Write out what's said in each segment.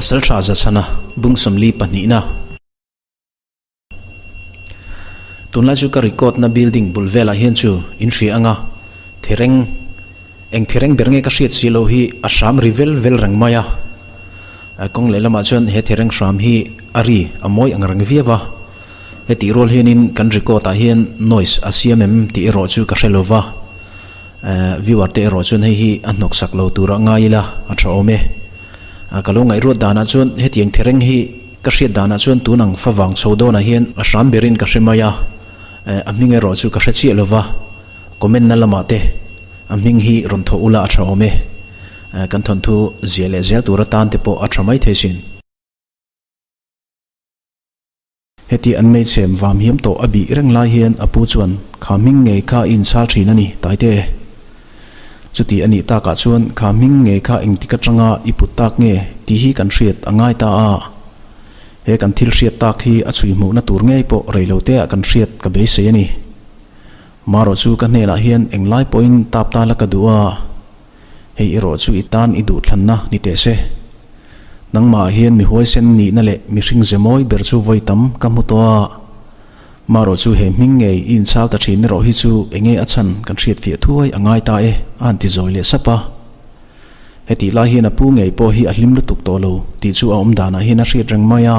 Pasalṭha Zachhana bung 42na. Tunlai chu ka record na building bul velah hian chu in hria anga thereng eng thereng ber nge ka hriat si lo hi a hram ri vel vel reng mai a. Kawng lehlamah chuan he thereng hram hi a ri a mawi ang reng viau a. Hetih rual hianin kan record ah hian noise a siam em tih erawh chu ka hre lo va. Viewer te erawh chuan hei hi a hnawk sak lo tur a ngai ila a tha awm e. Ka lo ngaihruat danah chuan hetiang thereng hi ka hriat danah chuan tun ang favang chho dawnah hian a hram berin ka hre mai a, a hming erawh chu ka hre chiah lo va, comment na lamah te a hming hi rawn thawh ula a tha awm e. Kan thawnthu ziah leh zel tur atan te pawh a tha mai thei sin. Heti an meichhem vam hiam tawh a bih reng lai hian a pu chuan, Kha hming ngei kha i inchhal thin a ni, Taite. Chuti a nih takah chuan kha hming ngei kha engtik atanga i put tak nge tih hi kan hriat a ngai ta a. He kan thil hriat tak hi a chhui hmuhna tur ngei pawh reiloteah kan hriat ka beisei a ni. Marawh chu ka hnenah hian englai pawhin tap ta la ka duh a. Hei erawh chu i tan i duhthlanna ni teh se. Nangmahah hian mi huaisen nihna leh mihring ze mawi ber chu vawi tam ka hmu tawh a. Marawh chu he hming ngei i inchhal ta thin erawh hi chu enge a chhan kan hriat fiah thuai a ngai ta e, a han ti zawi leh sap a. Hetih lai hian a pu ngei pawh hi a hlim lutuk tawh lo tih chu a awm danah hian a hriat reng mai a.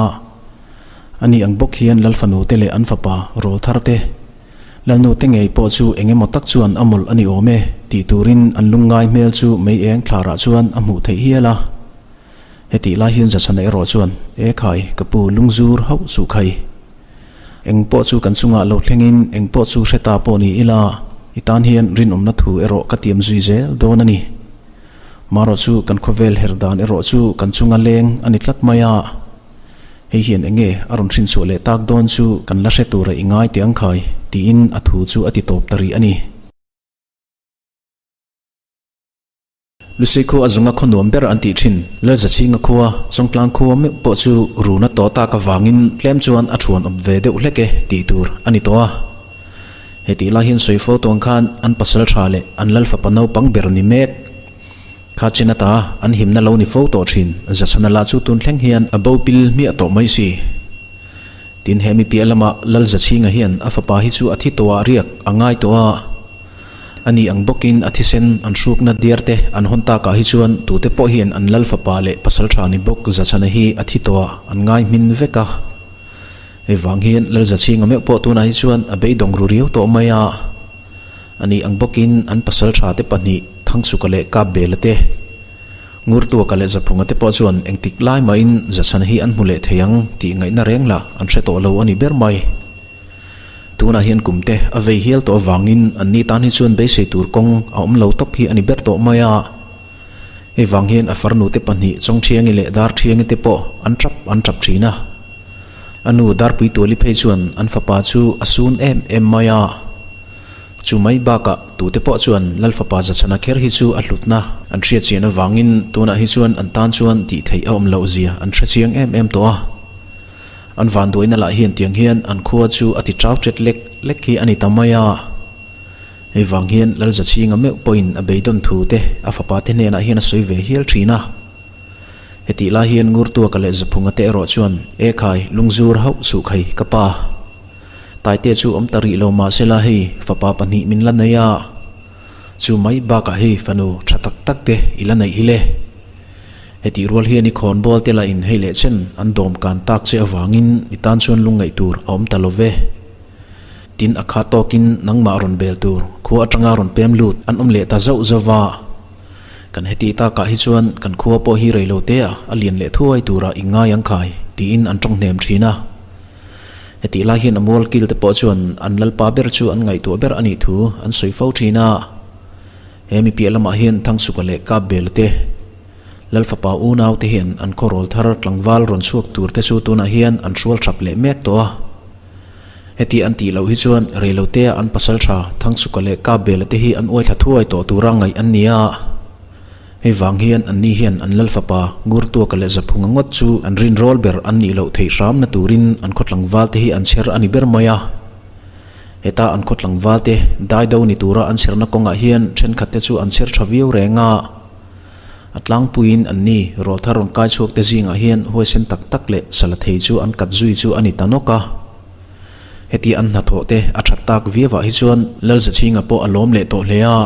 Ani ang bawk hian Lalfanu te leh an fapa Rawlthar te, Lalnu te ngei pawh chu eng emaw tak chuan a mawlh a ni awm e tih turin an lungngai hmel chu mei eng thlarah chuan a hmuh theih hial a. Hetih lai hian Zachhana erawh chuan, E khai, ka pu lungzur hauh suh khai. Eng pawh chu kan chungah lo thlengin eng pawh chu hre ta pawh ni ila, i tan hian rinawmna thu erawh ka tiam zui zel dawn a ni. Marawh chu kan khawvel her dan erawh chu kan chunga leng a ni tlat mai a. Hei hian eng nge a rawn hrinchhuah leh tak dawn chu kan la hre tura i ngai teh ang khai, tiin a thu chu a ti tawp ta rih a ni. Lusei khua a zawnga khaw nuam ber an tih thin, Lalzachhinga khua, Chawngtlang khua meuh pawh chu runa tawh tak avangin tlem chuan a thuan awp ve deuh hlek e tih tur a ni tawh a. Hetih lai hian sawi fo tuang khan an pasal tha leh an Lalfapa naupang ber ni mek. Kha chin ata an himna lo ni fo tawh thin, Zachhana lah chu tun thleng hian a bo pil hmiah tawh mai si. Tin he mi piah lama Lal Zachhinga hian a fapa hi chu a thi tawh ah riak a ngai tawh a, a ni ang bawkin a thisen an hrukna diar te an hawn takah hi chuan tute pawh hian an Lal fapa leh pasal tha ni bawk Zachhana hi a thi tawh ah an ngai hmin vek a. Hei vang hian Lal Zachhinga meuh pawh tunah hi chuan a beidawng ru riau tawh mai a. A nih ang bawkin an pasaltha te pahnih Thangsuka leh Kapbela te, Ngurtuaka leh Zaphunga te pawh chuan engtik lai mahin Zachhana hi an hmu leh thei ang tih ngaihna reng lah an hre tawh lo a ni ber mai. Tunah hian kum te a vei hial tawh avangin an ni tan hi chuan beisei tur kawng a awm lo tawp hi a ni ber tawh mai a. Hei vang hian a farnu te pahnih Chawngthiangi leh Darthiangi te pawh an tap an tap thin a. A nu Darpuituali phei chuan an fapa chu a sun em em mai a. Chu mai bakah tute pawh chuan Lal fapa Zachhana kher hi chu a hlutna an hriat chian avangin tunah hi chuan an tan chuan tih theih a awm loh zia an hre chiang em em tawh a. An vanduaina lah hian tiang hian an khua chu a ti chau tet lek lek hi a ni ta mai a. Hei vang hian Lal Zachhinga meuh pawhin a beidawn thu te a fapa te hnenah hian a sawi ve hial thin a. Hetih lai hian Ngurtuaka leh Zaphunga te erawh chuan, E khai, lungzur hauh suh khai, ka pa. Taite chu awm ta rih lo mahsela hei fapa pahnih min la nei a, chu mai bakah hei fanu tha tak tak te i la neih hi le. Hetih rual hian i khawnbawl te lahin hei leh chen an dawm kan tak che avangin i tan chuan lungngaih tur a awm ta lo ve. Tin a kha tawkin nangmah rawn bel tur khua atanga rawn pem lut an awm leh ta zauh zauh va. Kan heti takah hi chuan kan khua pawh hi rei lo te a a lian leh thuai turah i ngai ang khai tiin an tawng hnem thin a. Hetih lai hian a mual kil te pawh chuan an lalpa ber chu an ngaihtuah ber a nih thu an sawi fo thin a. He mi piah lamah hian Thangsuka leh Kapbela te, Lalfapa unau te hian an khawrawl thar tlangval rawn chhuak tur te chu tunah hian an hrual thap leh mek tawh a. Heti an tih loh hi chuan reilotea an pasal tha Thangsuka leh Kapbela te hi an uai thla thuai tawh tura ngaih an ni a. Hei vang hian anni hian an lal fapa Ngurtuaka leh Zaphunga ngawt chu an rinrawl ber an nih loh theih hramna turin an khaw tlangval te hi an chher a ni ber mai a. Heta an khaw tlangval te dai do ni tura an chherna kawngah hian thenkhat te chu an chher tha viau reng a. A tlangpuiin anni rawlthar rawn kai chhuak te zingah hian huaisen tak tak leh sala thei chu an kat zui chu a ni ta nawk a. Heti an hnathawh te a that tak viauah hi chuan Lalzachhinga pawh a lawm leh tawh hle a.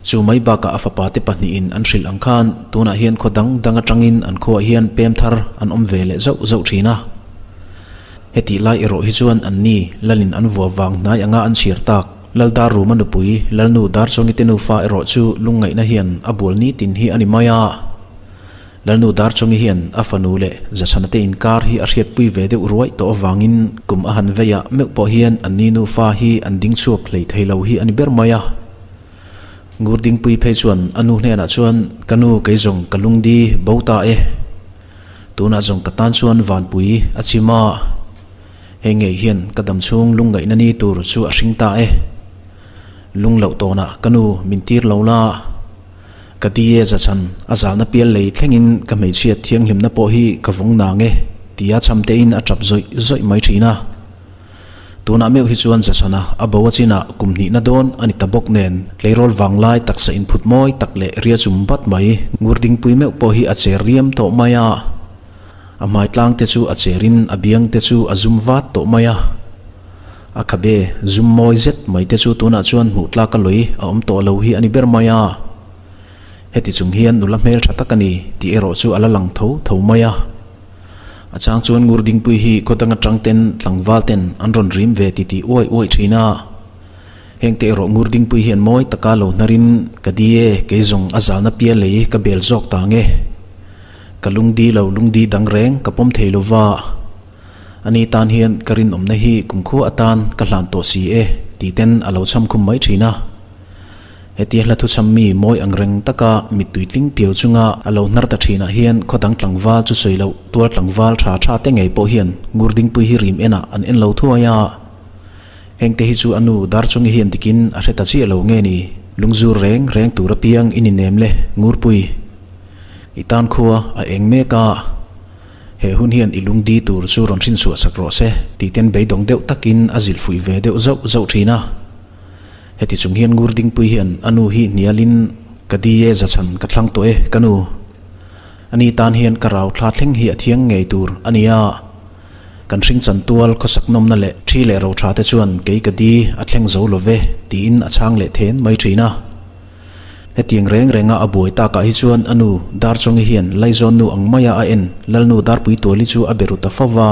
Chu mai bakah a fapa te pahnihin an hrilh ang khan tunah hian khaw dang dang atangin an khuaah hian pem thar an awm ve leh zauh zauh thin a. Hetih lai erawh hi chuan anni Lalin an vua vang hnai anga an chhiar tak. Lal Darruma nupui Lalnu Darchawngi te nufa erawh chu lungngaihna hian a bual nitin hi a ni mai a. Lalnu Darchawngi hian a fanu leh Zachhana te inkar hi a hriatpui ve deuh ruaih tawh avangin kum a han veiah meuh pawh hian anni nufa hi an ding chhuak hlei thei lo hi a ni ber mai a. Ngurdingpui phei chuan a nu hnenah chuan, Ka nu kei zawng ka lungdi bo ta e. Tunah zawng ka tan chuan vanpui a chim a. Hei ngei hian ka dam chhung lungngaihna ni tur chu a hring ta e. Lung loh tawnah ka nu min tir lo la. Ka di e zachhan a zalna pial lei thlengin ka hmeichhia thianghlimna pawh hi ka vawng nang e tia cham tein a tap zawih zawih mai thin a. Tunah meuh hi chuan zachhana a bo a chinah kum hnihna dawn a ni ta bawk nen tleirawl vanglai taksa inphut mawi tak leh ria chum bat mai ngurdingpui meuh pawh hi a cher riam tawh mai a. A hmai tlang te chu a cherin a biang te chu a zum vat tawh mai a. A khabe zum mawi zet mai te chu tunah chuan hmuh tlak a lawi a awm tawh lo hi a ni ber mai a. Heti chung hian nula hmel tha tak a ni tih erawh chu a la lang tho tho mai a. A chang chuan ngur dingpui hi khaw dang atang ten tlangval ten an rawn rim ve titih uai uai thin a. Heng te erawh ngur dingpui hian mawi taka lo hnarin ka di e kei zawng a zalna pial lei ka bel zawk ta nge. Ka lungdi lo lungdi dang reng ka pawm thei lo va, ani tan hian ka rinawmna hi kumkhua atan ka hlan tawh si e tih ten a lo cham khum mai thin a. Hetia hla thucham mi mawi ang reng taka mittui tling piau chunga a lo hnar ta thinah hian khaw dang tlangval chu sawi loh tual tlangval tha tha te ngei pawh hian Ngurdingpui hi rim enah an en lo thuai a. Hengte hi chu a nu Darchungi hian dikin a hre ta chiah lo nge ni? Lungzur reng reng tur apiang i ni nem le Ngurpui. I tan khua a eng mek a, he hun hian i lungdi tur chu rawn hrinchhuah sak rawh se tih ten beidawng deuh takin a zilh fuih ve deuh zauh zauh thin a. Heti chung hian Ngur Dingpui hian a nu hi hnialin ka di e zachhan ka thlang tawh e ka nu. Ani tan hian ka rau thla thleng hi a thiang ngei tur a ni a. Kan hring chantual khawsak nawmna leh thi leh ro tha te chuan kei ka di a thleng zo lo ve tiin a chhang leh then mai thin a. Hetiang reng renga a buai takah hi chuan a nu Darchawngi hian Laizawn nu ang maia a en Lalnu Darpuituali chu a be ru ta fo va.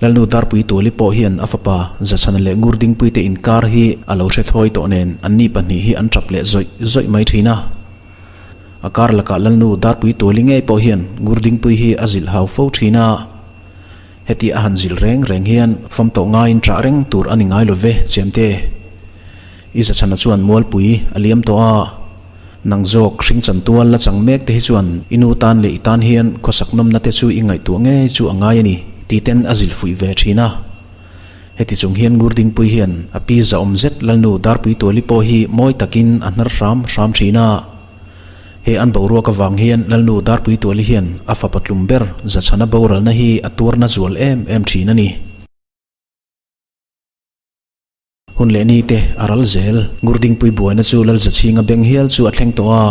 Lalnu Darpuituali pawh hian a fapa Zachhana leh Ngurdingpuite inkar hi a lo hre thawi tawh nen anni pahnih hi an tap leh zawih zawih mai thin a. A kar lakah Lalnu Darpuituali ngei pawh hian Ngurdingpui hi a zilh hau fo thin a. Heti a han zilh reng reng hian fam tawh ngaiin ṭah reng tur a ni ngai lo ve, Chemte. I zachhana chuan mualpui a liam tawh a, nang zawk hring chantual la chang mek te hi chuan i nu tan leh i tan hian khawsak nawmna te chu i ngaihtuah ngei chu a ngai a ni tih ten a zilh fuih ve thin a. Heti chung hian Ngurdingpui hian a pi zahawm zet Lalnu Darpui Tuali pawh hi mawi takin a hnar hram hram thin a. He an boruak avang hian Lalnu Darpui Tuali hian a fapa tlum ber zachhana boralna hi a tuarna zual em em thin a ni. Hun leh ni te a ral zel. Ngurdingpui buaina chu Lalzachhinga beng hial chu a thleng tawh a.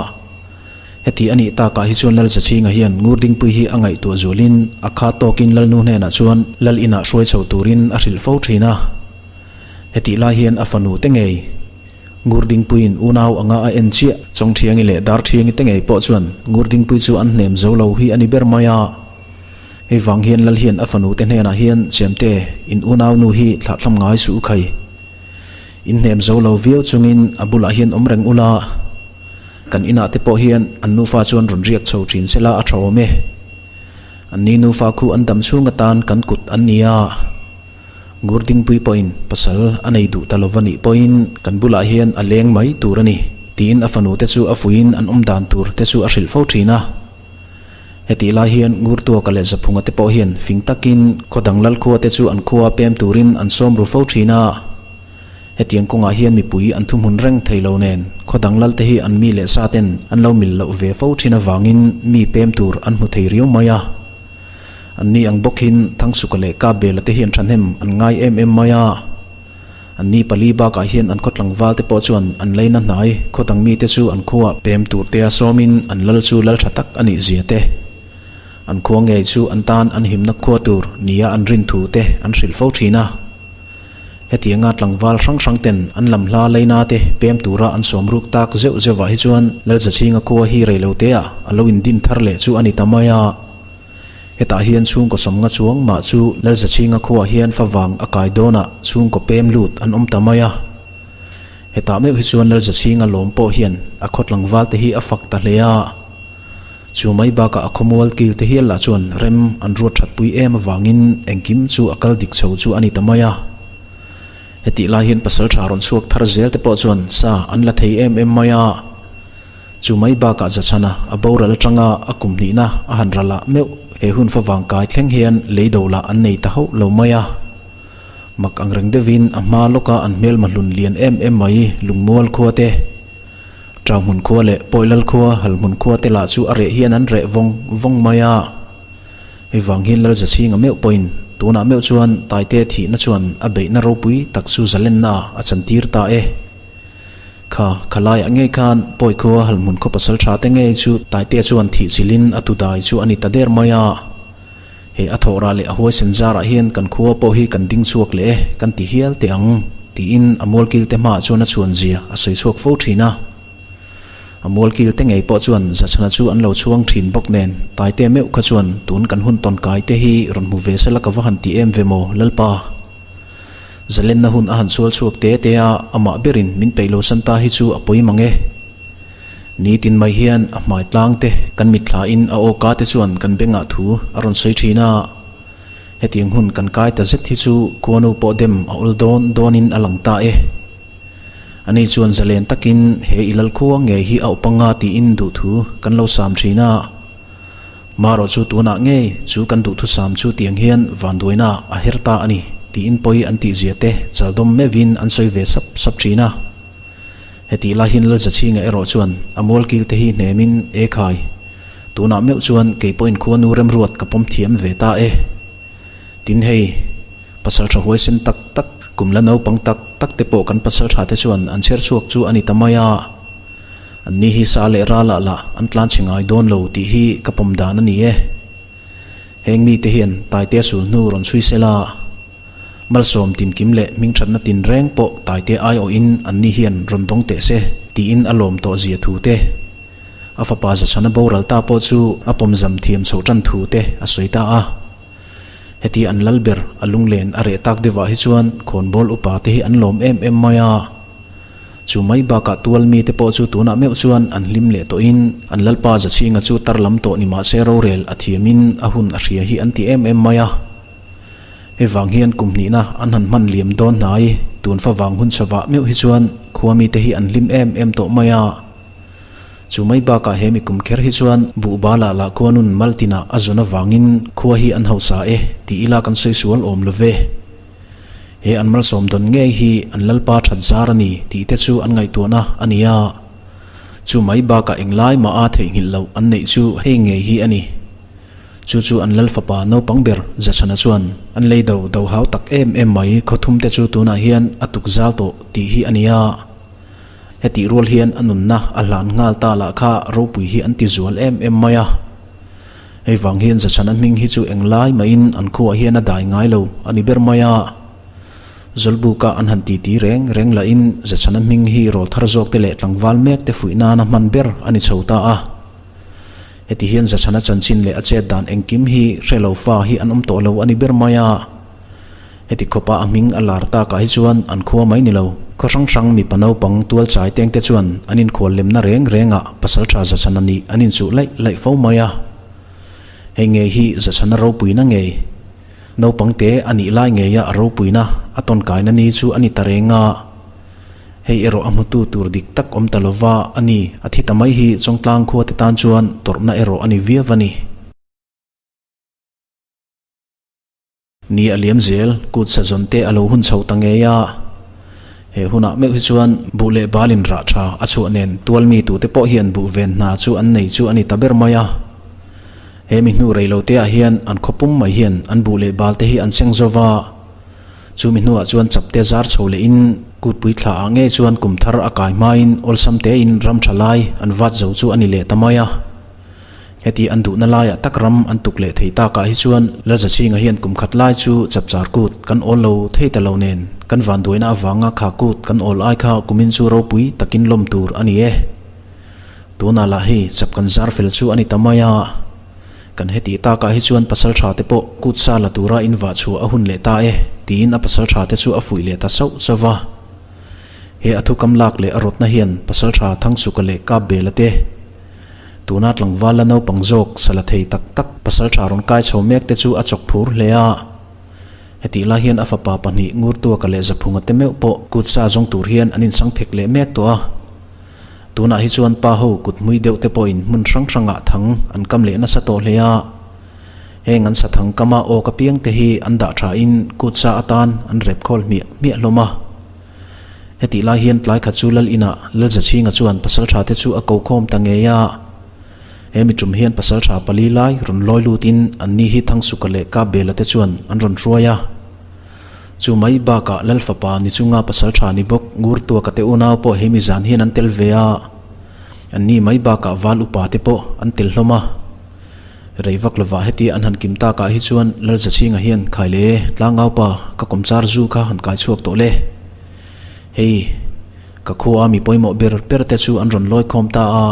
Heti a nih takah hi chuan Lalzachhinga hian Ngurdingpui hi a ngaihtuah zualin a kha tawkin Lalnu hnenah chuan Lal inah hruai chho turin a hrilh fo thin a. Hetih lai hian a fanu te ngei Ngurdingpuiin unau anga a en chiah. Chawngthiangi leh Darthiangi te ngei pawh chuan Ngurdingpui chu an hnem zo lo hi a ni ber mai a. Hei vang hian Lal hian a fanu te hnenah hian Chemte, in unau nu hi thlahthlam ngai suh u khai. In hnem zo lo viau chungin a bulah hian awm reng ula, kan inah te pawh hian an nufa chuan rawn riak chho thin sela a tha awm e. Anni nufa khu an dam chhung atan kan kut an ni a. Ngurdingpui pawhin pasal a nei duh ta lova nih pawhin kan bulah hian a leng mai tur a ni, tiin a fanu te chu a fuiin an awm dan tur te chu a hrilh fo thin a. Hetih lai hian Ngurtuaka leh Zaphunga te pawh hian fing takin khaw dang lal khua te chu an khua pem turin an sawm ru fo thin a. Hetiang kawngah hian mipui an thuhmun reng thei lo nen khaw dang lal te hi an mi leh sa ten an lo mil loh ve fo thin avangin mi pem tur an hmu thei riau mai a. Anni ang bawkin Thangsuka leh Kapbela te hian thahnem an ngai em em mai a. Anni pali bakah hian an khaw tlangval te pawh chuan an leina hnai khaw dang mite chu an khuaah pem tur tea sawmin an lal chu lal tha tak a nih zia te, an khua ngei chu an tan an himna khua tur nia an rin thu te an hrilh fo thin a. Hetianga tlangval hrang hrang ten an lam hla leina te pem tura an sawm ruk tak zeuh zeuhah hi chuan Lalzachhinga khua hi reiloteah a lo indin thar leh chu a ni ta mai a. Hetah hian chhungkaw sawmnga chuang mah chu Lalzachhinga khuaah hian favang a kai dawnah chhungkaw pem lut an awm ta mai a. Hetah meuh hi chuan Lalzachhinga lawm pawh hian a khaw tlangval te hi a fak ta hle a. Chu mai bakah a khawmual kil te hial lah chuan rem an ruat that pui em avangin engkim chu a kal dik chho chu a ni ta mai a. Hetih lai hian pasal tha rawn chhuak thar zel te pawh chuan sa an la thei em em mai a. Chu mai bakah Zachhana a boral atanga a kum hnihna a han ral ah meuh he hun favang kai thleng hian lei do lah an nei ta hauh lo mai a. Mak ang reng deuhin a hma lawka an hmelma hlun lian em em mai Lungmual khua te, Ṭauhmun khua leh Pawilal khua, Halhmun khua te lah chu a reh hian an reh vawng vawng mai a. Hei vang hian Lalzachhinga meuh pawhin tunah meuh chuan Taite thihna chuan a beihna ropui tak chu zalenna a chantir ta e. Kha, khalaiah ngei khan pawi khua halhmun khaw pasal tha te ngei chu Taitea chuan thih chilhin a tudai chu a ni ta der mai a. He a thawhrah leh a huaisen zarah hian kan khua pawh hi kan ding chhuak leh e, kan ti hial teh ang, tiin a mualkil te hmaah chuan a chhuan zia a sawi chhuak fo thin a. A mualkil te ngei pawh chuan Zachhana chu an lo chhuang thin bawk nen Taitea meuh kha chuan tun kan hun tawn kai te hi rawn hmu ve sela ka va han ti em ve maw Lalpa? Zalenna hun a han sual chhuak te te a, amah berin min peih lo san ta hi chu a pawi mang e. Nitin mai hian a hmai tlang te kan mitthlain a awka te chuan kan bengah thu a rawn sawi thin a. Hetiang hun kan kai ta zet hi chu khuanu pawh dem a awl dawn dawnin a lang ta e. Ani chuan zalen takin he i lalkhua ngei hi a awp anga tiin duhthu kan lo sam thin a. Marawh chu tunah ngei chu kan duhthusam chu tiang hian vanduaina a her ta a ni tiin pawi an tihzia te chaldawm meuhin an sawi ve sap sap thin a. Hetih lai hian Lalzachhinga erawh chuan a mualkil te hi hnemin e khai. Tunah meuh chuan kei pawhin khuanu remruat ka pawm thiam ve ta e. Tin hei, pasal tha huaisen tak tak, kum la naupang tak tak te pawh kan pasal tha te chuan an chher chhuak chu a ni ta mai a. An ni hi sa leh ral ah lah an tlan chhe ngai dawn lo tih hi ka pawm dan a ni e. Heng mite hian Taitea sul hnu rawn chhui se la, Malsawm tinkim leh hmingthatna tinreng pawh Taitea aiawhin an ni hian rawn dawng teh se tiin a lawm tawh zia thu te, a fapa Zachhana boral ta pawh chu a pawmzam thiam chhoh tan thu te a sawi ta a. Heti an lal ber a lunglen a reh tak deuhah hi chuan khawnbawl upa te hi an lawm em em mai a. Chu mai bakah tual mite pawh chu tunah meuh chuan an hlim leh tawhin an Lalpa Zachhinga chu tar lam tawh ni mahse rorel a thiamin a hun a hria hi an ti em em mai a. Hei vang hian kum hnihna an han hman liam dawn hnai tun favang hun chhavah meuh hi chuan khua mite hi an hlim em em tawh mai a. Chu mai bakah he mi kum kher hi chuan buhbala lah khuanun maltinah a zawn avangin khua hi an hausa e tih ila kan sawi sual awm lo ve. He an malsawm dawn ngei hi an Lalpa that zar a ni tih te chu an ngaihtuahna a ni a. Chu mai bakah englai mah a theihnghilh loh an neih chu hei ngei hi a ni. Chu chu an Lal fapa naupang ber Zachhana chuan an lei do do hau tak em em mai khawthum te chu tunah hian a tuk zal tawh tih hi a ni a. Hetih rual hian a nunna a hlan nghal ta lah kha ropui hi an ti zual em em mai a. Hei vang hian Zachhana hming hi chu englai mahin an khuaah hian a dai ngai lo a ni ber mai a. Zawlbuka an han titi reng reng lahin Zachhana hming hi rawl thar zawkte leh tlangval mekte fuih nana hman ber a ni chho ta a. Heti hian Zachhana chanchin leh a chet dan engkim hi hre lo fa hi an awm tawh lo a ni ber mai a. Heti khawpa a hming a lar takah hi chuan an khua mai ni lo. Khaw hrang hrang mipa naupang tual chai teng te chuan an inkhual lemna reng rengah Pasalṭha Zachhana nih an inchuh laih laih fo mai a. Hei ngei hi Zachhana ropuina ngei, naupang te a nih lai ngeia a ropuina a tawnkaina ni chu a ni ta reng a. Hei erawh a hmutu tur dik tak awm ta lova a ni. A thi ta mai hi Chawngtlang khua te tan chuan tawrhna erawh a ni viau a ni. Ni a liam zel, kut sazawn te a lo hun chho ta ngei a. He hunah meuh hi chuan buh leh balin rah tha a chhuah nen tual mi tute pawh hian buh ven hna chu an nei chu a ni ta ber mai a. He mi hnu rei lo te ah hian an khaw pum mai hian an buh leh bal te hi an seng zo va. Chumi hnuah chuan chapte zar chho lehin kutpui thla ah ngei chuan kum thar a kai hmain awlsam tein ram tha lai an vat zo chu a ni leh ta mai a. Heti an duhna laiah tak ram an tuk leh thei takah hi chuan Lalzachhinga hian kum khat lai chu chapchar kut kan awl lo thei ta lo nen kan vanduaina avanga kha kut kan awl ai kha kumin chu ropui takin lawm tur a ni e. Tunah lah hei chap kan zar fel chu a ni ta mai a. Kan heti takah hi chuan pasal tha te pawh kut sa la tura in vah chhuah a hun leh ta e tiin a pasal tha te chu a fuih leh ta sauh sauh va. He a thukam lak leh a rawtna hian pasal tha Thangsuka leh Kapbela te Tuna tlangval la naupang zawk sa la thei tak tak pasal tha rawn kai chho mek te chu a chawk phur hle a. Hetih lai hian a fapa pahnih Ngurtuaka leh Zaphunga te meuh pawh kut sa zawng tur hian an insang phek leh mek tawh a. Tunah hi chuan pa ho kut hmui deuh te pawhin hmun hrang hrangah thang an kam leh nasa tawh hle a. Heng an sa thang kama awk apiang te hi an dah thain kut sa atan an rep khawl hmiah hmiah hlawm a. Hetih lai hian tlai khat chu Lal inah Lalzachhinga chuan pasaltha te chu a ko khawm ta ngei a. He mi tum hian pasaltha pali lai rawn lawi lutin anni hi Thangsuka leh Kapbela te chuan an rawn hruai a. Chu mai bakah Lal fapa ni chunga pasaltha ni bawk Ngurtuaka te unau pawh he mi zan hian an tel ve a. Anni mai bakah Val upa te pawh an tel hlawm a. Rei vak lovah heti an han kim takah hi chuan Lalzachhinga hian khai le tlangaupa ka kawmchar zu kha han kai chhuak tawh le. Hei, ka khua mi pawimawh ber ber te chu an rawn lawi khawm ta a.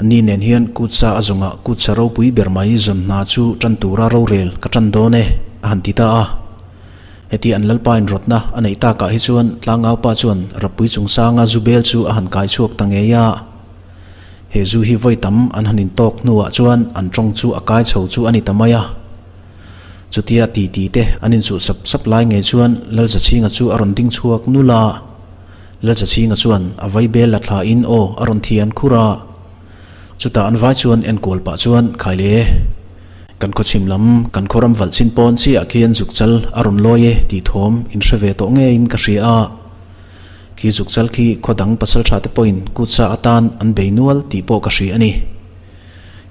Anni nen hian kutsa a zawngah kutsa ropui ber mai zawn hna chu tan tura rorel ka tan dawn e, a han ti ta a. Heti an Lalpa inrawtna a neih takah hi chuan tlangaupa chuan Rappui chungsanga zu bel chu a han kai chhuak ta ngei a. He zu hi vawi tam an han intawk hnuah chuan an tawng chu a kai chho chu a ni ta mai a. Chutia titi te an inchuh sap sap lai ngei chuan Lalzachhinga chu a rawn ding chhuak nul a. Lalzachhinga chuan a vai bel la thlain aw a rawn thian khur a. Chutah an vai chuan enkual pah chuan khai le. Kan khawchhim lam kan khawram valh chin pawn chiah khian zukchal a rawn lawi e tih thawm inhre ve tawh ngeiin ka hria a. Khi zukchal khi khaw dang pasaltha te pawhin kutsa atan an bei nual tih pawh ka hria a ni.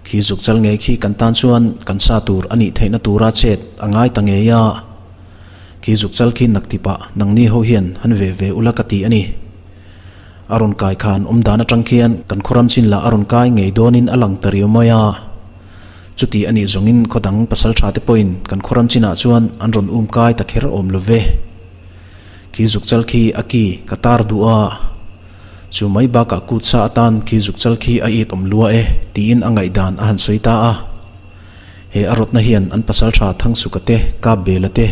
Khi zukchal ngei khi kan tan chuan kan sa tur a nih theihna tura chet a ngai ta ngei a. Khi zukchal khi nak tipah nangni ho hian han ve ve ula ka ti a ni. A rawn kai khan awm dan atang khian kan khawram chin lah a rawn kai ngei dawnin a lang ta riau mai a. Chuti a nih zawngin khaw dang pasaltha te pawhin kan khawram chinah chuan an rawn um kai ta kher awm lo ve. Khi zukchal khi a ki ka tar duh a, chu mai bakah kutsa atan khi zukchal khi a it awm lua e tiin a ngaihdan a han sawi ta a. He a rawtna hian an pasaltha Thangsuka te, Kapbela te,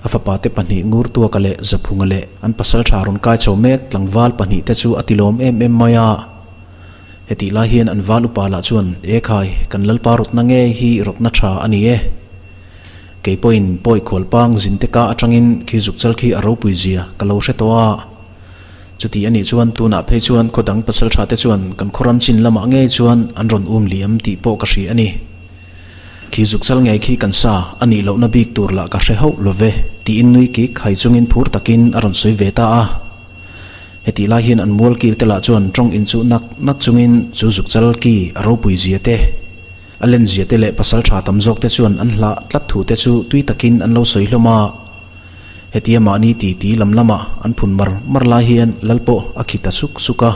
a fapa te pahnih Ngurtuaka leh Zaphunga leh an pasaltha rawn kai chho mek tlangval pahnih te chu a tilawm em em mai a. Hetih lai hian an val upa lah chuan, E khai, kan Lalpa rawtna ngei hi rawtna tha a ni e. Kei pawhin pawi khualpang zinte ka atangin khi zukchal khi a ropui zia ka lo hre tawh a. Chuti a nih chuan tunah phei chuan khaw dang pasal tha te chuan kan khawram chin lamah ngei chuan an rawn um liam tih pawh ka hria a ni. Khi zukchal ngei khi kan sa a nih lohna bik tur lah ka hre hauh lo ve tiin nui kik hai chungin phur takin a rawn sawi ve ta a. Hetih lai hian an mual kil te lah chuan tawng inchuh nak nak chungin chu zukchal ki a ropui zia te, A lenzia te leh pasal tha tam zawk te chuan an hlah tlat thu te chu tui takin an lo sawi hlawm a. Hetia mahni ti ti lam lama an phun mar mar lai hian Lal pawh a khi ta suk suk a.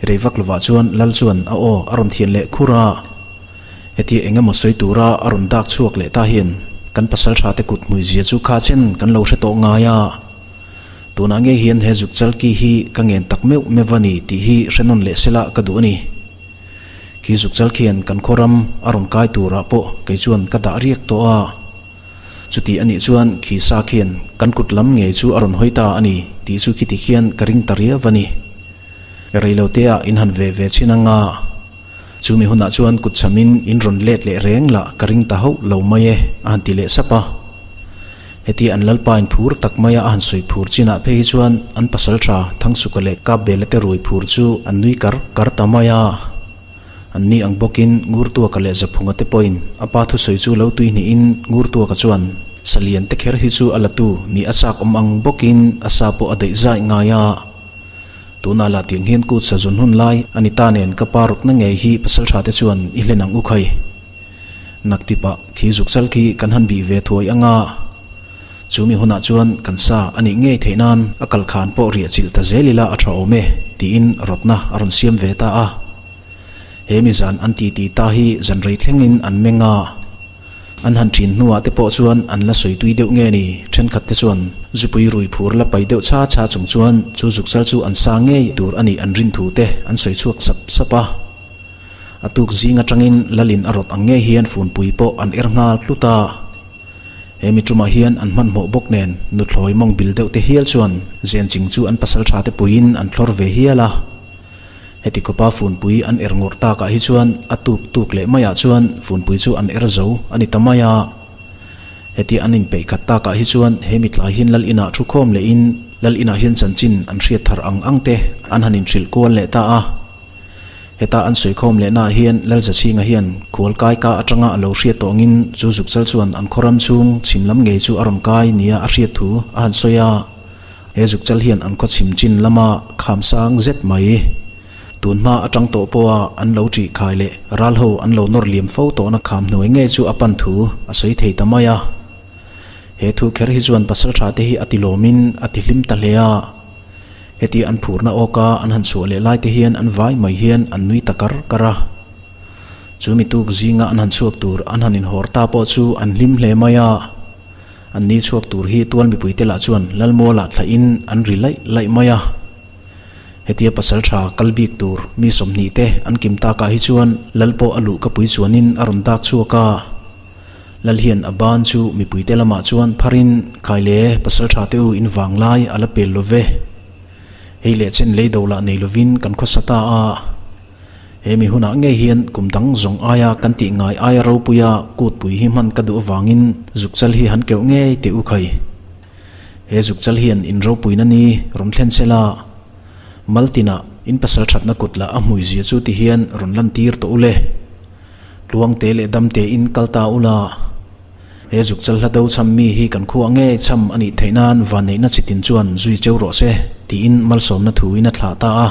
Rei vak lovah chuan Lal chuan a aw a rawn thian leh khur a. Hetia eng emaw sawi tura a rawn dak chhuak leh ta hian kan pasal tha te kut hmui zia chu kha chen kan lo hre tawh ngai a. Tunah ngei hian he zuk chal ki hi ka ngen tak meuh meuh a ni tih hi hre nawn leh sela ka duh a ni. Khi zukchal khian kan khawram a rawn kai turah pawh kei chuan ka dah riak tawh a. Chuti a nih chuan khi sa khian kan kut lam ngei chu a rawn hawi ta a ni tih chu khiti khian ka ring ta riau a ni. Reiloteah in han ve ve chin anga chumi hunah chuan kut chhamin in rawn let leh reng lah ka ring ta hauh lo mai e a han ti leh sap a. Heti an Lalpa in phur tak maia a han sawi phur chinah phei hi chuan an pasal tha Thangsuka leh Kapbela te rui phur chu an nui kar kar ta mai a. An ni ang bawkin Ngurtuaka leh Zaphunga te pawhin a pa thusawi chu lo tui hnihin Ngurtuaka chuan Salian te kher hi chu a latu ni a chak awm ang bawkin a sa pawh a daih zai ngai a. Tunah lah tiang hian kut sa zun hun lai a ni ta nen ka pa rawtna ngei hi pasal tha te chuan i hlen ang u khai. Naktipah khi zukchal khi kan han bih ve thuai anga. Chu mi hunah chuan kan sa a nih ngei theih nan a kal khan pawh riah chilh ta zel ila a tha awm e, tiin rawtna a rawn siam ve ta a. He mi zan an ti ti ta hi zan rei thlengin an meng a. An han ṭhin hnuah te pawh chuan an la sawi tui deuh nge ni, ṭhenkhat te chuan zupui rui phur la pai deuh chha chha chung chuan chu zukchal chu an sa ngei tur a nih an rin thu te an sawi chhuak sap sap a. A tuk zing aṭangin Lalin a rawt ang ngei hian funpui pawh an er nghal tlut a. He mi ṭumah hian an hmanhmawh bawk nen nuthlawi mawng bil deuh te hial chuan zenching chu an pasal ṭha te puiin an thlawr ve hial a. Heti khawpa funpui an er ngawrh takah hi chuan a tuk tuk leh maiah chuan funpui chu an er zo a ni ta mai a. Heti an inpeih khat takah hi chuan he mitlai hian Lal inah thu khawm lehin Lal inah hian chanchin an hriat thar ang ang te an han inhrilh kual leh ta a. Heta an sawi khawm lehnaah hian Lal Zachhinga hian khual kai ka atanga a lo hriat tawngin chu zukchal chuan an khawram chhung chhim lam ngei chu a rawn kai nia a hriat thu a han sawi a. He zukchal hian an khaw chhim chin lama kham sang zet mai. Tun hma atang tawh pawha an lo ṭih khai leh ral ho an lo nawr liam fo tawhna kham hnuai ngei chu a pan thu a sawi thei ta mai a. He thu kher hi chuan pasalṭha te hi a ti lawmin a ti hlim ta hle a. Heti an phurna awka an han chhuah leh lai te hian an vai mai hian an nui ta kar kar a. Chu mi tuk zinga an han chhuak tur an han inhawr ta pawh chu an hlim hle mai a. An ni chhuak tur hi tual mipuite lah chuan Lalmualah thlahin an ri laih laih mai a. Hetia pasal tha kal bik tur mi 20 te an kim takah hi chuan Lal pawh a luh ka pui chuanin a rawn dak chhuak a. Lal hian a ban chu mipuite lamah chuan pharin, Khaile, pasal tha te u in vang lai a la pel lo ve. Hei leh chen lei do lah nei lovin kan khawsa ta a. He mi hunah ngei hian kum dang zawng aia kan tih ngai aia ropuia kutpui hi hman ka duh avangin zukchal hi han keuh ngei teh u khai. He zukchal hian in ropuina ni rawn thlen se la, Maltinah in pasal thatna kut lah a hmui zia chu ti hian rawn lantir tawh u le. Tluangte leh damte in kal ta u la. He zukchal hla do chham mi hi kan khuah ngei chham a nih theih nan vanneihna chitin chuan zui cheu rawh se tiin malsawmna thuin a thlah ta a.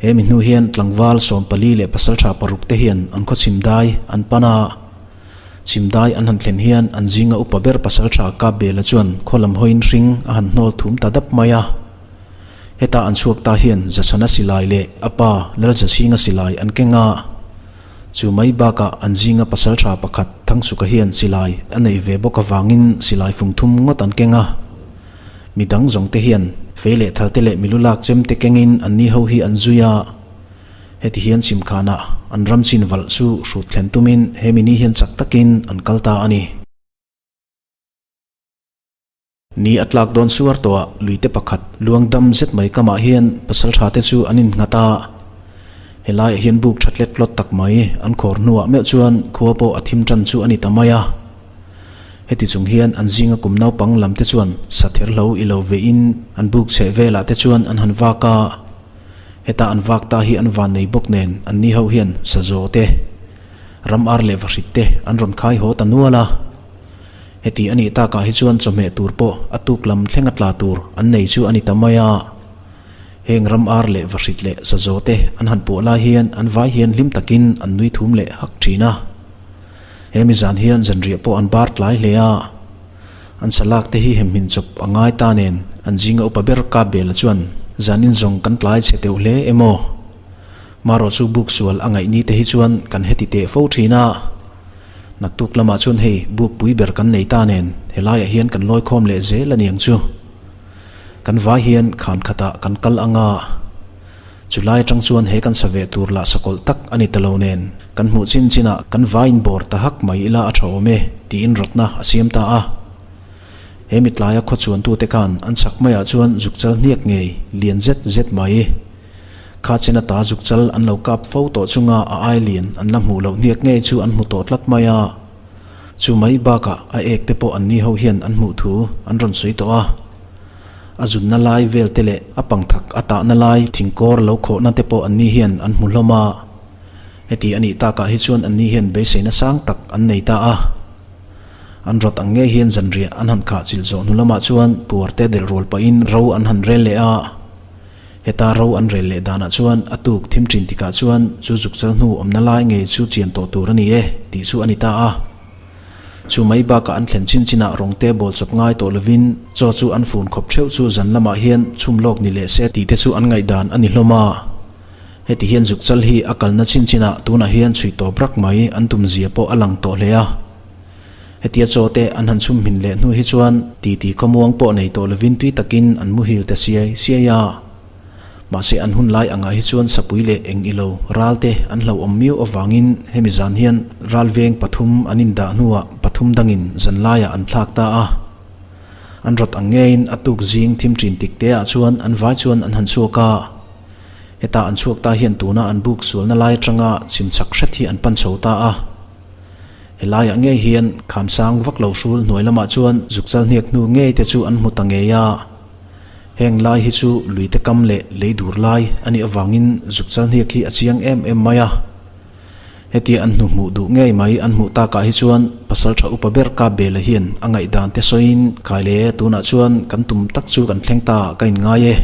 He mi hnu hian tlangval 14 leh pasaltha paruk te hian an khaw chhimdai an pan a. Chhimdai an han thlen hian an zinga upa ber pasaltha Kapbela chuan khaw lam hawiin hring a han hnawl thum ta dap mai a. Heta an chhuak ta hian Zachhana silai leh a pa Lalzachhinga silai an keng a. Chu mai bakah an zinga pasaltha pakhat Thangsuka hian silai a nei ve bawk avangin silai fung thum ngawt an keng a. Mi dang zawng te hian fei leh thal te leh milu lak chem te kengin an ni ho hi an zui a. Heti hian chhimkhanah an ram chin valh chu hrut thlen tumin he mi ni hian chak takin an kal ta a ni. Ni a tlak dawn suar tawhah luite pakhat luang dam zet mai kamah hian pasaltha te chu an innghat a. Helaiah hian buk tha tlet tlawt tak mai an khawr hnuah meuh chuan khua pawh a thim tan chu a ni ta mai a. Heti chung hian an zinga kum naupang lam te chuan sa therhlo i lo veiin an buk chheh velah te chuan an han vak a. Heta an vak ta hi an van nei bawk nen an ni ho hian sa zaw te, ram ar leh vahrit te an rawn khai haw ta nual a. Heti a nih takah hi chuan chawhmeh tur pawh a tuk lam thlenga tla tur an nei chu a ni ta mai a. Heng ram ar leh vahrit leh sa zaw te an han puah lai hian an vai hian hlim takin an nui thum leh hak thin a. He mi zan hian zanriah pawh an bar tlai hle a, an salak te hi hemhmin chawp a ngai ta nen an zinga upa ber kap bela chuan zanin zawng kan tlai chhe teuh hle emaw? Marawh chu buk sual a ngaih ni te hi chuan kan heti teh fo thin a, naktuk lamah chuan hei buk pui ber kan nei ta nen helaiah hian kan lawi khawm leh zel a niang chu. Kan vai hian khan khatah kan kal anga. Chu lai atang chuan he kan sa ve tur lah sakawlh tak a ni ta lo nen, kan hmuh chin chinah kan vaiin bawr ta hak mai ila a tha awm e, tiin rawtna a siam ta a. He mitlaia khaw chuantute khan an chhak maiah chuan zukchal hniak ngei lian zet zet mai. Kha chen ata zukchal an lo kap fo tawh chunga a ai lian an la hmuh loh hniak ngei chu an hmu tawh tlat mai a. Chu mai bakah a ek te pawh anni ho hian an hmuh thu an rawn sawi tawh a. A zunna lai vel te leh a pangthak a tahna lai thingkawr lo khawhna te pawh anni hian an hmu hlawm a. Heti a nih takah hi chuan anni hian beiseina sang tak an nei ta a. An rawt ang ngei hian zanriah an han khah chilh zawh hnu lamah chuan puar te delh rual pahin ro an han rel leh a. Heta ro an rel leh danah chuan a tuk thim thin tikah chuan chu zukchal hnu awmna lai ngei chu chian tawh tur a ni e tih chu a ni ta a. Chu mai bakah an thlen chin chinah rawngte bawl chawp ngai tawh lovin chaw chu an fun khawp theuh chu zan lamah hian chhum lawk ni leh se tih te chu an ngaihdan a ni hlawm a. Heti hian zukchal hi a kalna chin chinah tunah hian chhui tawp rak mai an tum zia pawh a lang tawh hle a. Hetia chaw te an han chhum hmin leh hnu hi chuan titi khawmuang pawh nei tawh lovin tui takin an muhil ta siai siai a. Mahse an hun lai angah hi chuan sapui leh eng ilo ral te an hlauhawm miau avangin hemi zan hian ral veng pathum an indah hnuah pathum dangin zan laiah an thlak ta a. An rawt ang ngeiin a tuk zing thim ṭin tik te ah chuan an vai chuan an han chhuak a. Heta an chhuak ta hian tuna an buk sualna lai atanga chim chak hret hi an pan chho ta a. Helaiah ngei hian khamsang vak lo hrul hnuai lamah chuan zukchal hniak hnu ngei te chu an hmu ta ngei a. Heng lai hi chu luite kam leh lei dur lai a nih avangin zukchal hniak hi a chiang em em mai a. Hetia an hnu hmuh duh ngei mai an hmuh takah hi chuan pasal tha upa ber Kap Bela hian a ngaihdan te sawiin, Khai le, tunah chuan kan tum tak chu kan thleng ta ka inngai e.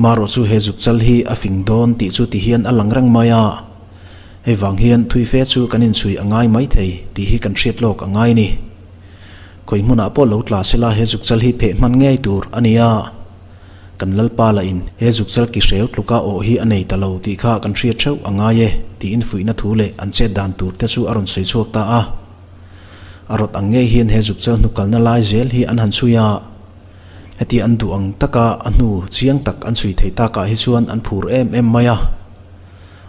Marawh chu he zukchal hi a fing dawn tih chu ti hian a lang reng mai a. Hei vang hian thui fe chu kan inchhui a ngai mai thei tih hi kan hriat lawk a ngai a ni. Khawi hmunah pawh lo tla sela he zukchal hi pheh hman ngei tur a ni a. Kan Lalpa lah in he zukchal ki hreu tluka awh hi a nei ta lo tih kha kan hriat theuh a ngai e tiin fuihna thu leh an chet dan tur te chu a rawn sawi chhuak ta a. A rawt ang ngei hian he zukchal hnukalna lai zel hi an han chhui a. Heti an duh ang taka a hnu chiang tak an chhui thei takah hi chuan an phur em em mai a.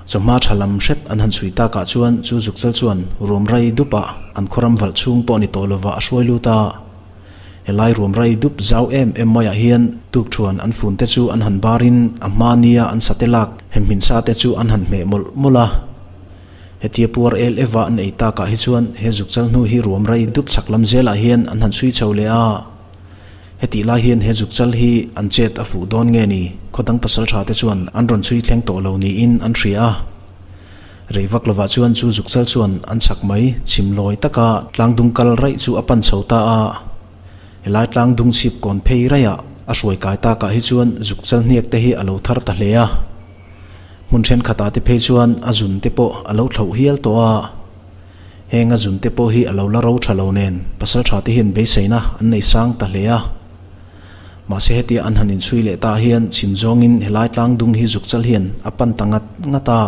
Chawhma tha lam hret an han chhui takah chuan chu zukchal chuan ruam rai dupah an khawram valh chhung pawh ni tawh lovah a hruai lut a. Helai ruam rai dup zau em em maiah hian tukthuan an fun te chu an han barin a hma nia an sate lak hemhmin sa te chu an han hmeh mawlh mawlh a. Hetia puar el eva an ei takah hi chuan he zukchal hnu hi ruam rai dup chhak lam zelah hian an han chhui chho leh a. Hetih lai hian he zukchal hi an chet a fuh dawn nge ni? Khaw dang pasal tha te chuan an rawn chhui thleng tawh lo niin an hria a. Rei vak lovah chuan chu zukchal chuan an chhak mai chhim lawi taka tlangdung kal raih chu a pan chho ta a. Helai tlangdung chhip kawn phei raihah a hruai kai takah hi chuan zukchal hniak te hi a lo thar ta hle a. Hmun thenkhatah te phei chuan a zun te pawh a lo thlauh hial tawh a. Heng a zun te pawh hi a lo la ro tha lo nen pasal tha te hian beiseina an nei sang ta hle a. Mahse hetia an han inchhui leh ta hian chhim zawngin helai tlang dung hi zukchal hian a pan ta ngat ngat a.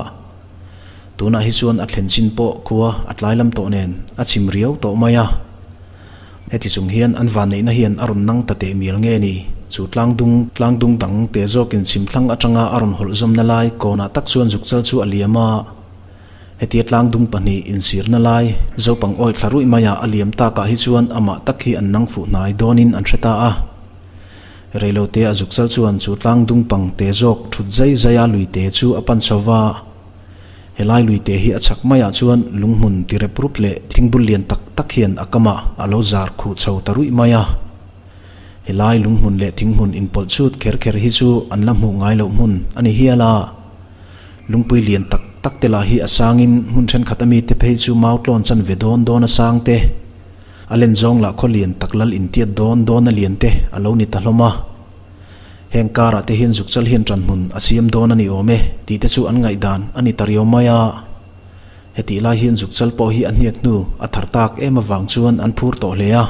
Tunah hi chuan a thlen chin pawh khua a tlai lam tawh nen a chim riau tawh mai a. Heti chung hian an vanneihna hian a rawn nang ta teh mial nge ni? Chu tlang dung tlang dung dang te zawkin chhim thlang atanga a rawn hawlh zawmna lai kawnah tak chuan zukchal chu a liam a. Hetia tlangdung pahnih insirna lai Zopang awi thla ruih maiah a liam takah hi chuan amah tak hi an nang fuh hnai dawnin an hre ta a. Reilote a zukchal chuan chu tlangdung pang te zawk thut zai zaia luite chu a pan chho va. Helai luite hi a chhak maiah chuan lunghmun ti rep rup leh thingbul lian tak tak hian a kamah a lo zar khuh chho ta ruih mai a. Helai lunghmun leh thinghmun inpawlh chut kher kher hi chu an la hmuh ngai loh hmun a ni hial a. Lungpui lian tak tak te lah hi a sangin hmun thenkhat a mite phei chu mau tlawn chan ve dawn dawn a sang te, a len zawng lah khaw lian tak lal intiat dawn dawn a lian te a lo ni ta hlawm a. Heng karah te hian zukchal hian tan hmun a siam dawn a ni awm e tih te chu an ngaihdan a ni ta riau mai a. Hetih lai hian zukchal pawh hi a hniak hnu a thar tak em avang chuan an phur tawh hle a.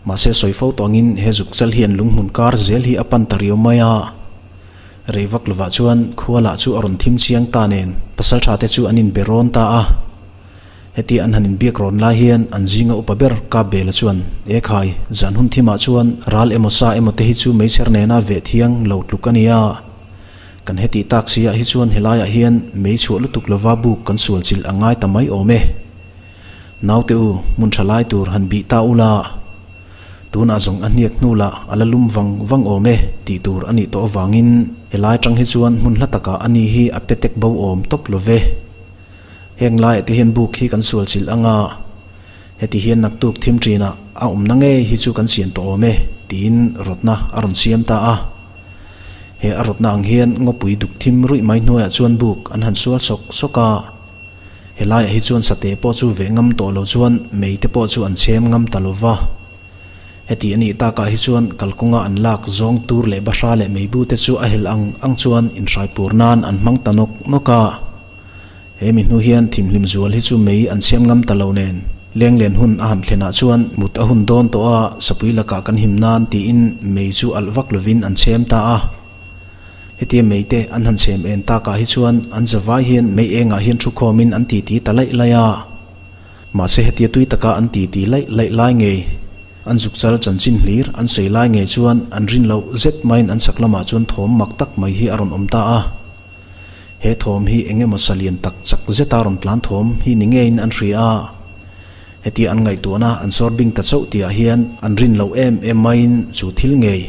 Mahse sawi fo tawngin he zukchal hian lunghmun kar zel hi a pan ta riau mai a. Rei vak lovah chuan khua lah chu a rawn thim chiang ta nen pasal tha te chu an inbe rawn ta a. Heti an han inbiak rawn lai hian an zinga upa ber Kap Bela chuan, E khai, zan hun thimah chuan ral emaw sa emaw te hi chu meichher nena veh thiang lo tluk a nia. Kan heti tak si ah hi chuan helaiah hian mei chhuah lutuk lova buk kan sual chilh a ngai ta mai awm e. Naute u, hmun tha lai tur han bih ta ula. Tunah zawng a hniak hnu lah a la lum vang vang awm e tih tur a nih tawh avangin helai atang hi chuan hmun hla takah a ni hi a pe tek bo awm tawp lo ve. Heng laiah te hian buk hi kan sual chilh ang a, heti hian naktuk thim ṭinah a awmna ngei hi chu kan sian tawh awm e tiin rawtna a rawn siam ta a. He a rawtna ang hian ngawpui duk thim ruih mai hnuaiah chuan buk an han sual sawk sawk a. Helaiah hi chuan sate pawh chu veh ngam tawh lo chuan mei te pawh chu an chhem ngam ta lo va. Heti a nih takah hi chuan kalkawnga an lak zawng tur leh bahra leh meibu te chu a hel ang ang chuan inhraipur nan an hmang ta nawk nawk a. He mi hnu hian thimhlim zual hi chu mei an chhem ngam ta lo nen. Lenglen hun a han thlenah chuan mut a hun dawn tawh a, sapui lakah kan him nan tiin mei chu alh vak lovin an chhem ta a. Hetia mei te an han chhem en takah hi chuan an zavai hian mei engah hian thu khawmin an titi ta laih laih a. Mahse hetia tui taka an titi laih laih lai ngei, an zuk chal chanchin hlir an sawi lai ngei chuan an rin loh zet maiin an chhak lamah chuan thawm mak tak mai hi a rawn awm ta a. He thawm hi eng emaw salian tak chak zeta rawn tlan thawm hi ni ngeiin an hria a. Hetia an ngaihtuahna an sawr bing ta chauh tihah hian an rin loh em em maiin chu thil ngei,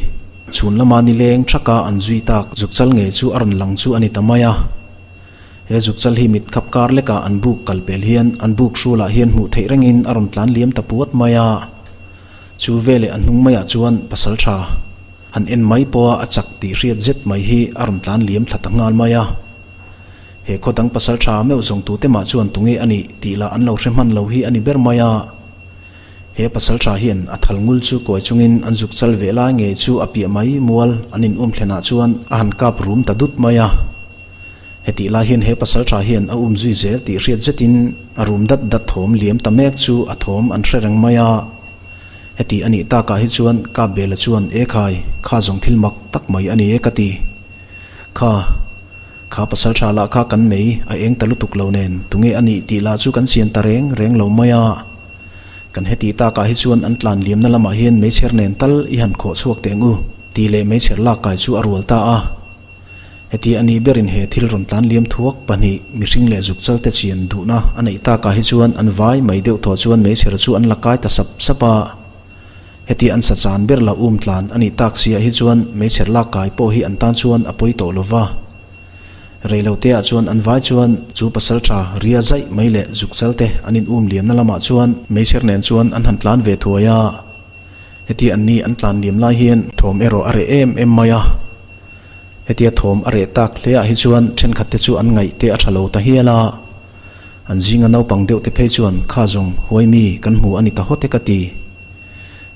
chhun lama nileng thaka an zui tak zuk chal ngei chu a rawn lang chu a ni ta mai a. He zuk chal hi mit khap kar lekah an buk kal pel hian an buk hrulah hian hmuh theih rengin a rawn tlan liam ta puat mai a. Chu veleh a hnung maiah chuan pasal tha han en mai pawha a chak tih hriat zet mai hi a rawn tlan liam thla ta nghal mai a. He khaw dang pasal tha meuh zawng tute mah chuan tunge a nih tih lah an lo hre hman lo hi a ni ber mai a. He pasal tha hian a thal ngul chu kawi chungin an zuk chal ve lai ngei chu a piah mai mual an in um thlenah chuan a han kap rum ta dut mai a. Hetih lai hian he pasal tha hian a um zui zel tih hriat zetin a rum dat dat thawm liam ta mek chu a thawm an hre reng mai a. Heti a nih takah hi chuan kap Bela chuan E khai, kha zawng thil mak tak mai a ni e ka ti. Kha, kha pasal tha lah kha kan mei a eng ta lutuk lo nen tunge a nih tih lah chu kan chian ta reng reng lo mai a. Kan heti takah hi chuan an tlan liamna lamah hian meichher nen tal i han khawh chhuak teh ang u tih leh meichher lak kai chu a rual ta a. Heti a nih berin he thil rawn tlan liam thuak pahnih mihring leh zuk chal te chian duhna a neih takah hi chuan an vai mai deuh tawh chuan meichher chu an la kai ta sap sap a. Heti an sa chan ber la um tlan a nih tak siah hi chuan meichher lak kai pawh hi an tan chuan a pawi tawh lo va. Reilote ah chuan an vai chuan chu pasal tha ria zaih mai leh zuk chal te an in um liamna lamah chuan meichher nen chuan an han tlan ve thuai a. Heti an ni an tlan liam lai hian thawm erawh a reh em em mai a. Hetia thawm a reh tak hle ah hi chuan thenkhat te chu an ngaih te a tha lo ta hial a. An zinga naupang deuh te phei chuan kha zawng huai mi kan hmu a ni ta hawt e ka ti.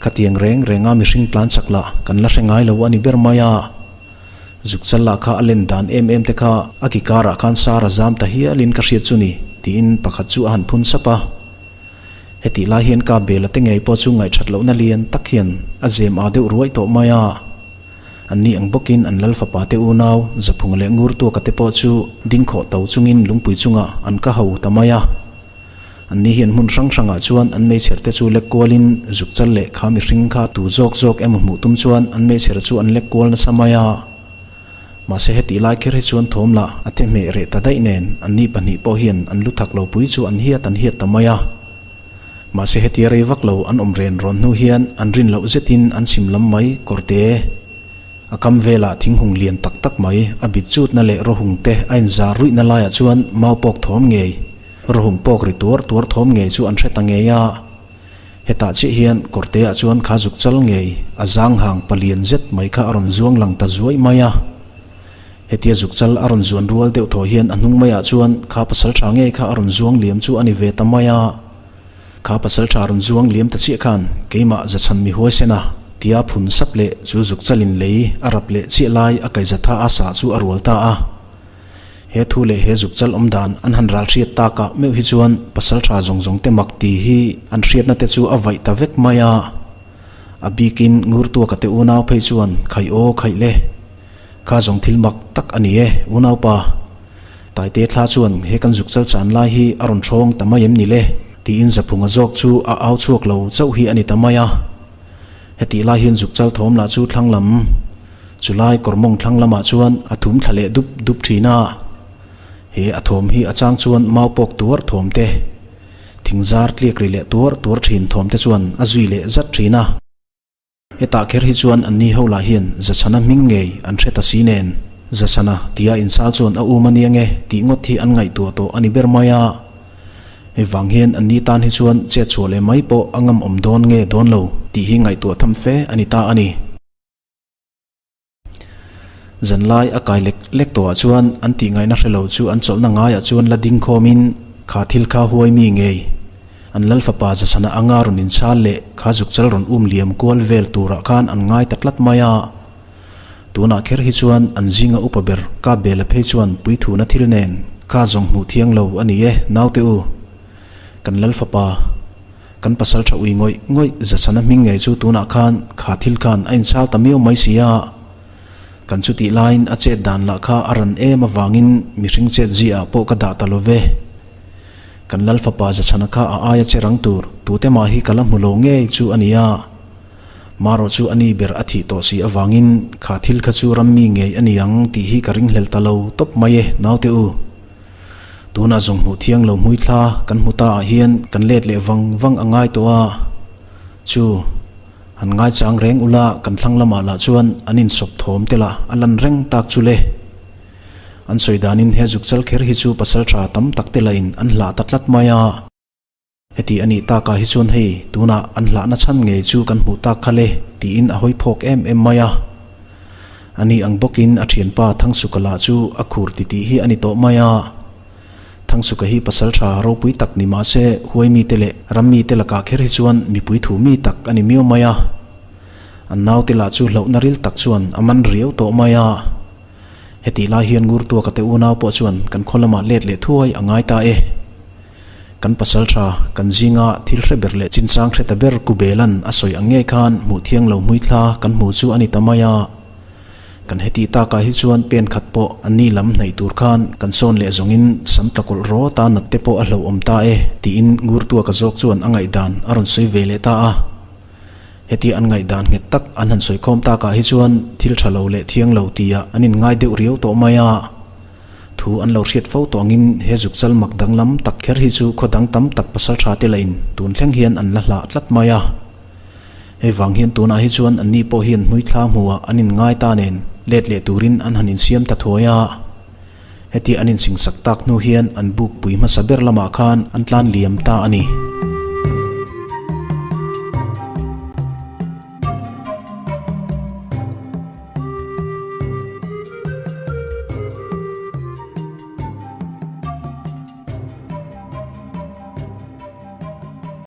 Khatiang reng renga mihring tlan chak lah kan la hre ngai lo a ni ber mai a. Zuk chal lah kha a len dan em em te kha a ki karah khan sar a zam ta hialin ka hriat chu ni tiin pakhat chu a han phun sap a. Hetih lai hian ka bela te ngei pawh chu ngaihthat lohna lian tak hian a zem a deuh ruai tawh mai a. An ni ang bawkin an lal fapa te unau Zaphunga leh Ngurtuaka te pawh chu ding khawh to chungin lungpui chungah an ka ho ta mai a. An ni hian hmun hrang hrangah chuan an meichher te chu lek kualin zuk chal leh kha mihring kha tu zawk zawk emaw hmuh tum chuan an meichher chu an lek kual nasa mai a. Mahse hetih lai kher hi chuan thawm lah a the hmeh reh ta daih nen an ni pahnih pawh hian an lu thak lo pui chu an hiat an hiat ta mai a. Mahse hetia rei vak lo an awm ren rawn hnu hian an rin loh zetin an chhim lam mai kawrte a kam velah thinghung lian tak tak mai a bit chutna leh rawhung te a inzar ruihna laiah chuan mau pawk thawm ngei rawhung pawk ri tuar tuar thawm ngei chu an hre ta ngei a. Hetah chiah hian kawrte ah chuan kha zuk chal ngei a zang hang palian zet mai kha a rawn zuang lang ta zuaih mai a. Hetia zuk chal a rawn zuan rual deuh thaw hian a hnung maiah chuan kha pasal tha ngei kha a rawn zuang liam chu a ni ve ta mai a. Kha pasal tha rawn zuang liam ta chiah khan keimah zachhan mi huaisen a tia phun sap leh chu zuk chalin lei a rap leh chiah lai a kaihzatha a sah chu a rual ta a. He thu leh he zuk chal awm dan an han ral hriat takah meuh hi chuan pasal tha zawng zawng te mak ti hi an hriatna te chu a vaih ta vek mai a. A bikin Ngurtuaka te unau phei chuan khaih aw khaih le. Kha zawng thil mak tak a ni e, unaupa. Taite thla chuan he kan zuk chal chan lai hi a rawn thawng ta mai em ni le? Tiin Zaphunga zawk chu a au chhuak lo chauh hi a ni ta mai a. Hetih lai hian zuk chal thawm lah chu thlang lam, chu lai kawr mawng thlang lamah chuan a thum thla leh dup dup thin a. He a thawm hi a chang chuan mau pawk tuar thawm te, thing zar tliak ri leh tuar tuar thin thawm te chuan a zui leh zat thin a. Hetah kher hi chuan anni ho lah hian Zachhana hming ngei an hre ta si nen, Zachhana tia inchhal chuan a um a nia nge tih ngawt hi an ngaihtuah tawh a ni ber mai a. Hei vang hian anni tan hi chuan chet chhuah leh mai pawh a ngam awm dawn nge dawn lo tih hi ngaihtuah tham fe a ni ta a ni. Zanlai a kai lek lek tawhah chuan an tih ngaihna hre lo chu an chawlhna ngaiah chuan la ding khawmin kha thil kha huai mi ngei. An lal fapa Zasana anga rawn inchhal leh kha zuk chal rawn um liam kual vel turah khan an ngai ta tlat mai a. Tunah kher hi chuan an zinga upa ber Kap Bela phei chuan puithuna thil nen kha zawng hmuh thiang lo a ni e naute u. Kan lal fapa. Kan pasal tha ui ngawih ngawih Zachhana hming ngei chu tunah khan kha thil khan a inchhal ta miau mai si a. Kan chutih laiin a chet dan lah kha a ran em avangin mihring chet ziah ah pawh ka dah ta lo ve. Kan Lal fapa Zachhana kha a aia che rang tur tute mah hi ka la hmu lo ngei chu a ni a. Marawh chu a ni ber a thih tawh si avangin kha thil kha chu ram mi ngei a ni ang tih hi ka ringhlel ta lo tawp mai e naute u. Tunah zawng hmuh thiang lo hmui thla kan hmu ta ah hian kan let leh vang vang a ngai tawh a, chu han ngaichang reng ula kan thlang lamah lah chuan an insawp thawm te lah a lan reng tak chu le. An sawi danin he zuk chal kher hi chu pasal tha tam tak te lah in an hlah ta tlat mai a. Heti a nih takah hi chuan hei tunah an hlahna chhan ngei chu kan hmuh tak kha le tiin a hawi phawk em em mai a. A ni ang bawkin a thianpa Thangsuka lah chu a khur titih hi a ni tawh mai a. Thangsuka hi pasal tha ropui tak ni mah se huai mite leh ram mite lakah kher hi chuan mipui thu mi tak a ni miau mai a. An naute lah chu hlauhna ril tak chuan a man riau tawh mai a. Hetih lai hian Ngurtuaka te unau pawh chuan kan khaw lamah let leh thuai a ngai ta e. Kan pasal tha, kan zinga thil hre ber leh chinchang hre ta ber Ku Belan a sawi ang ngei khan hmuh thiang lo hmui thla kan hmu chu a ni ta mai a. Kan heti takah hi chuan pen khat pawh an ni lam hnaih tur khan kan sawn leh zawngin sam tla kawlh rawt a nat te pawh a hlauhawm ta e tiin Ngurtuaka zawk chuan a ngaihdan a rawn sawi ve leh ta a. Heti an ngaihdan nghet tak an han sawi khawm takah hi chuan thil tha lo leh thiang lo tia an inngai deuh riau tawh mai a. Thu an lo hriat fo tawh angin he zuk chal mak danglam tak kher hi chu khaw dang tam tak pasal tha te lahin tun thleng hian an la hlah tlat mai a. Hei vang hian tunah hi chuan anni pawh hian hmuithla hmuhah an inngai ta nen let leh turin an han insiam ta thuai a. Heti an insingsak tak hnu hian an bukpui hmasa ber lamah khan an tlan liam ta a ni.